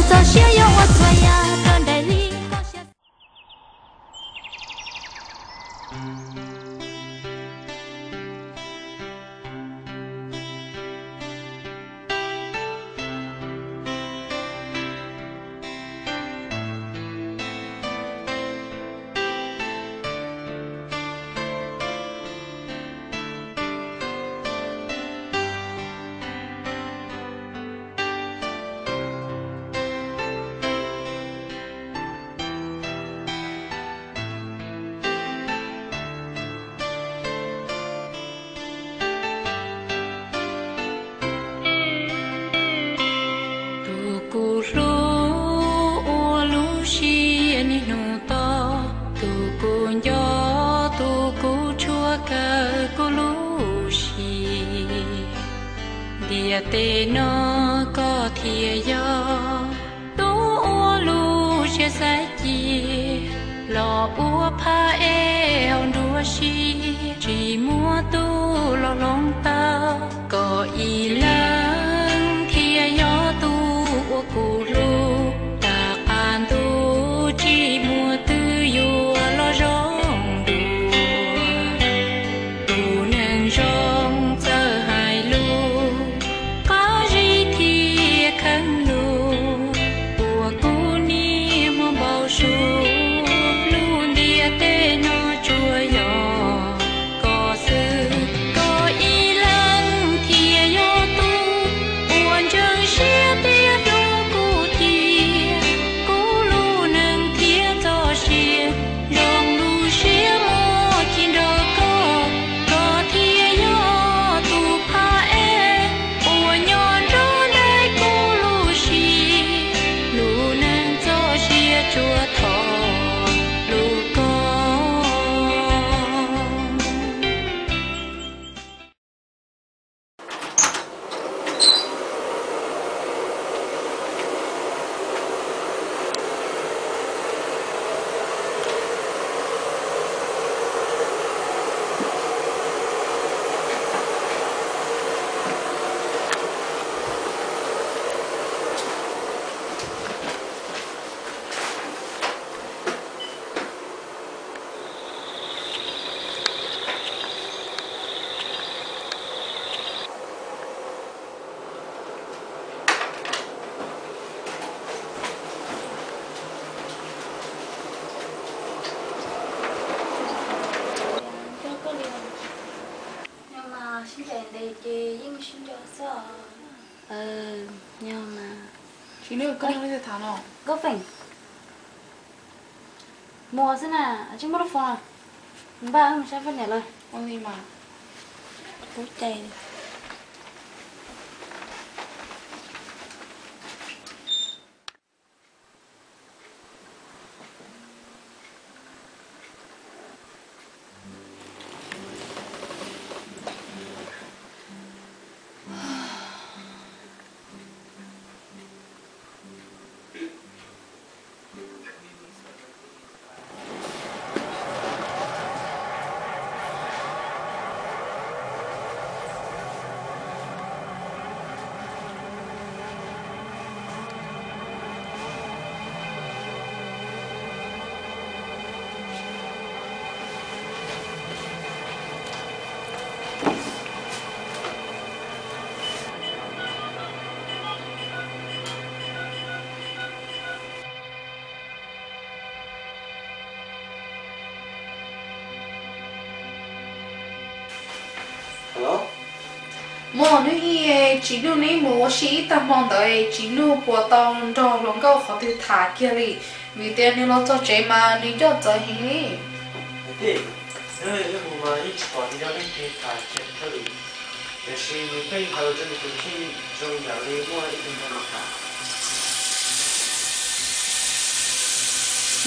Txoj sia yuav ua txhua yam rau nraim li koj siab. Tus kuv hlub ua lub siab niaj hnub tos, tus kuv nco, tus kuv tshua kawm kuv lub siab. Ntiaj teb no koj thiaj yog tus uas lub siab xaiv cia, los ua phaj ej hauv nruab siab, tsis muaj tus los hloov tau. Koj ib leeg thiaj yog tus uas kuv hlub, tom qab ntuj tsis muaj twg yuav los zoo dua. Tus neeg zoo txawj hais lus, qab zib thiab kheev lus, ua kuv niaj hmo npau suav. Lub ntiaj teb no tsuas yog koj xwb, koj ib leeg thiaj yog tus uas ntseeg siab tiag rau kuv thiab, kuv lub neej thiab txoj sia zoo lub siab muaj ci nrog koj. Koj thiaj yog tus phaj ej uas nyob nrog nraim kuv lub siab, lub neej txoj sia tsuas thov lub koj. Nyob mas, sib ncaim ntev ces yeej sib nco xwb os. Nyob mas. Tsis nug koj, tham no. Nkauj Feem, mus xwb na, tsis muaj lub foos. Npaj mus saib poj niam lawm. Ua li mas. Pub cai. Muaj hnub ib Tsim Nuj neb mus ua si ib tag hmo ntawd, Tsim Nuj puas tau nrog hluas nkauj qhov twg tham kiag li? Vim tias nws los txog tsev mas nws ncoj txawv heev li. Tiam sis nws pheej hais lus rau nws tus kheej zoo yam li muaj ib tug nrog nws tham.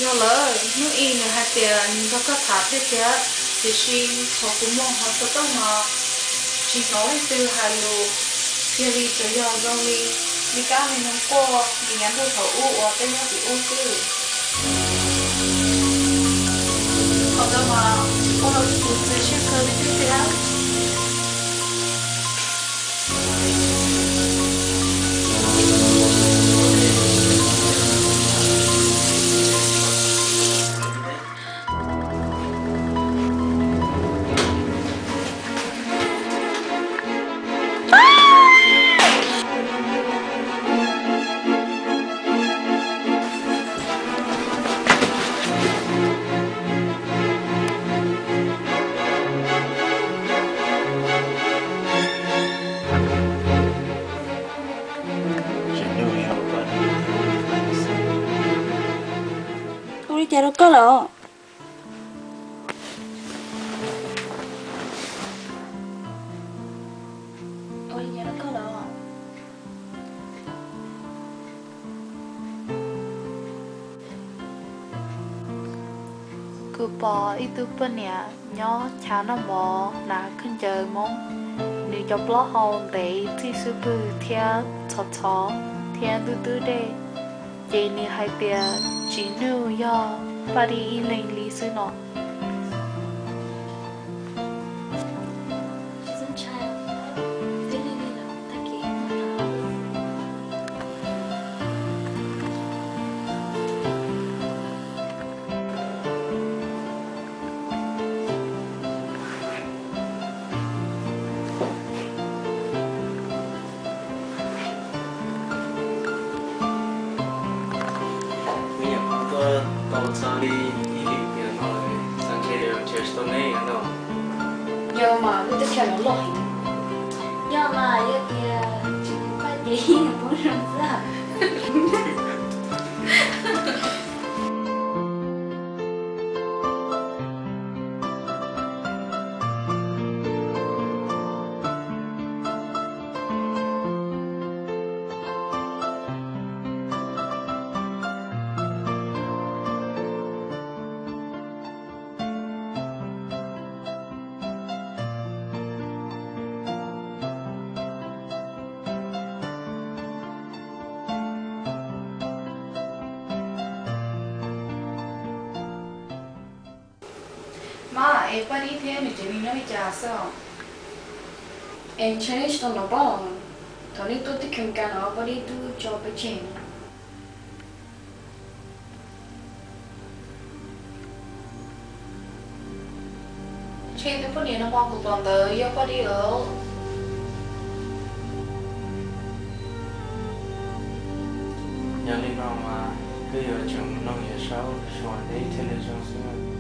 Yog lawm, hnub ib nws hais tias nws nrog koj tham thiab tiag, tiam sis thaum kuv mus hauv xov tooj no tsis hnov leej twg hais lus kiag li, tsuas yog zoo li, li kab me noog quaj li yav ntuj thaum ub uas peb nyob tim ub xwb. Thaum ntawd mas kuv los kuv txias siab kawg li thiab tiag. Cas rau koj lawm? Kuv pom ib tug poj niam nyob chav noj mov hnav khaub ncaws Hmoob, nws cov plaub hau ntev txij xub pwg thiab txhov txhov thiab ntub ntub dej, ces nws hais tias Tsis Nuj yog Paj Dib ib leeg li xwb no. Kuv nyuam qhuav tuaj tau txog li ib hlis tiam no lawm, xav ntshe yuav nrhiav tsis tau neb no. Yog mas, lub teb chaws no loj heev. Yog mas, yog tias tsis muaj Paj ces yeej poob zoo xwb. Mas es Paj Dib thiab nws tsev neeg nyob li cas xwb os? Es ntshai nej tsis tau hnov paub. Thaum nej tuaj teb chaws Amelikas no Paj Dib twb tso peb tseg. Ntshe tus poj niam no mas kuv pom ntawd yog Paj Dib lawm. Yog li no mas peb yuav tsum mus noog Yawm Saub xyuas neb thiaj li zoo xwb.